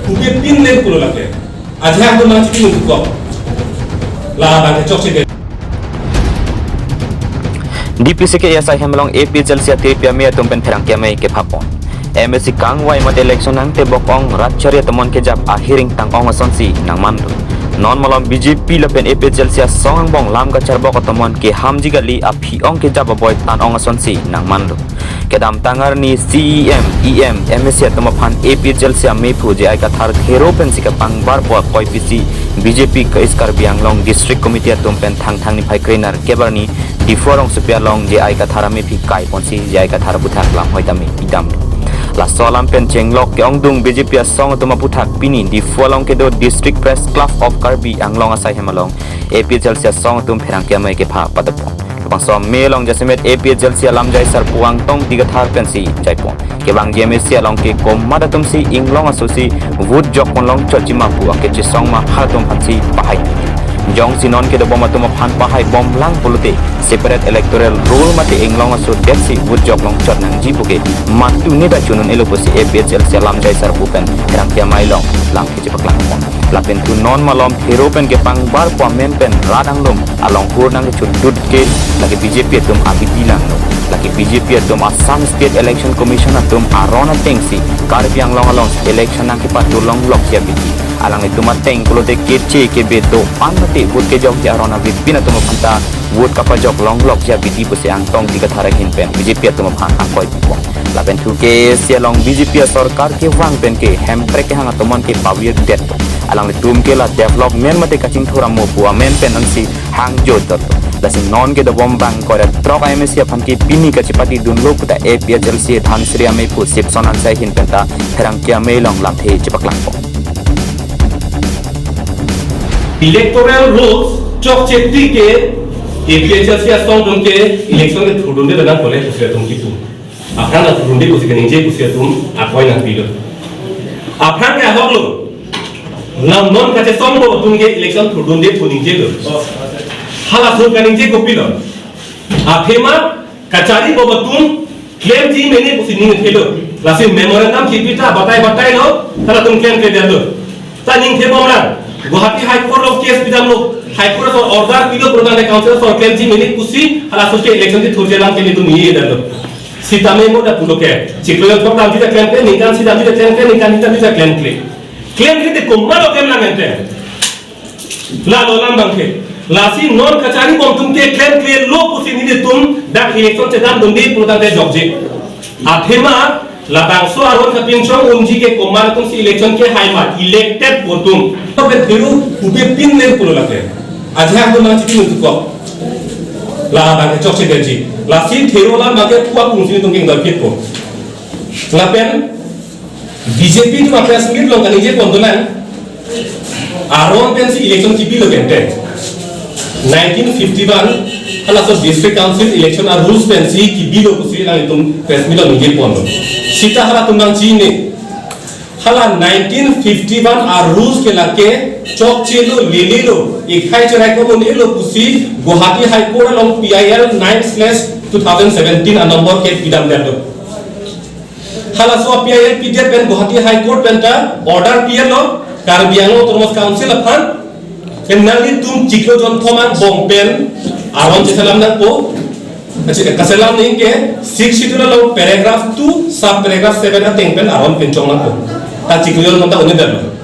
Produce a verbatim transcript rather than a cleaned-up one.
Ubi pin len pulo lake. Ajak do mang chitin utukok. La abang ke chokche ke. D P C K asai hem along A P H L C atepi amei atum pen pherangke amei kephapon. M A C kangvai mate election nangtebok ong rat chari atomon kejap ahiring tang ong asonsi nangmanlo. Non malom B J P lapen A P H L C asong angbong lam kacharbok atomon kehamji kali aphi ong kejap aboi tan ong asonsi nangmanlo. Kedamtang arni C E M, E M, M A C atum aphan A P H L C ameiphu J I Kathar Thero pensi kapangbarpo akoipisi B J P East Karbi Anglong District Committee atum pen Thangthang niphai krenerkep arni Diphu arongsopi along J I Kathar ameiphi kaiponsi J I Kathar aputhak lamhoi tame idam. Laso alam pen chenglok ke-ongdung B J P asong atum aputhak pini Diphu along kedo District Press Club of Karbi Anglong asai hem along A P H L C asong atum pherangke amei kepha padapon. Labangso amei along jasemet A P H L C alamjai sarpo Angtong Tigathar pensi jaipon. Kevangji M A C along ke komat atumsi inglong asosi vote jokpon longchotji ma pu akechesong ma halatum aphansi pahai. Jongsi non kedobom atum aphan pahai bomlang pulote separate electoral roll mate inglong aso detsi vote jok longchot nangji puke matu neta chunun-elo pusi A P H L C alamjai sarpo pen pherangke amei along lam kechepaklangpon. Lapen thu non malom Thero pen kepangbarpo amen pen rat anglum along hur nangkechudut ke lake B J P atum abidi langlo. Lake B J P atum Assam State Election Commission atum aron atengsi Karbi Anglong along election nangkepatur longlokji abidi. Alanglitum ateng pulote keche kebe do-an mate vote kejokji aron avepin atum aphanta vote kapajok longlokji abidi pusi Angtong Tigathar ahin pen B J P atum aphan akoi pipon. Lapen thu ke A C along B J P asorkar kevang pen ke Hemprek kehang atomon ke pavirdetpo. Alanglitum ke la development mate kachingthur amo pu amen pen ansi hangjo dotlo. Lasi non kedobom bang koira throk M A C aphan ke pini kachepatidunlo puta A P H L C Dhansiri ameiphu Sipson Hanse ahin penta pherangke amei along lamthe chepaklangpon. Electoral rules chokche tik ke A P H L C asong atum ke election kethurdunde nangkole pusi atum kipu. Aphrang kethurdunde pusi keningje pusi atum akoi nangpilo. Aphrang ke ahoklo. Lam non kachesongbo atum ke election thurdunde pu ningjelo. Halaso kaningje kopilo. Athema kacharibom atum klemji mene pusi ningthelo. Lasi memorandum kipi ta batai batailo, halatum klem kledetlo. Ta ningthebomlang, Guwahati High Court along case pidamlo, High Court aso order pilo pulotangte council aso klemji mene pusi, halaso ke election kethurji alam ke nelitum ningjedetlo. Sitame mo da pulo ke, chiklo jon thok damji ta klemkle, ningkan isi damji ta klemkle, ningkan isi damji ta klemkle. Klemkle te komatlo klemlang ente. Lalo alam abang ke. Lasi non kacharibom atum ke klemklelo pusi nelitum dak election chedamdunde pulotangte jokje. Athema labangso aron kapinchong unji ke komat atumsi election kehai ma elected pu atum. Lapen Thero ubi pin len pulo lake. Ajak do mang chitin utukok. La abang ke chokche detji. Lasi Thero alam abang ke puak kungsi nelitum kengdoi phitpo. Lapen B J P atum a-press meet along kaningje pon dolang. Aron pensi election kibilo kente. Nineteen fifty-one, halaso District Council election a-rules pensi kibilo pusi nanglitum press meet along ningje ponlo. Sita halatum nangchini. Hala nineteen fifty-one a-rules ke lake chokchelo, lelelo, ikhai cherai komun elo pusi Guwahati High Court along P I L nine slash two thousand seventeen a-number ke pidamdetlo. Halaso P I L pidet pen Guwahati High Court penta order pilo Karbi Anglong Autonomous Council aphan. Pen nanglitum chiklo jon thom angbong pen aron cheselam nangpo. Achi, kaselam ningke Sixth Schedule along paragraph two, sub paragraph seven ateng pen aron pinchong nangpo. Ta chiklo jon thom ta un'edetlo.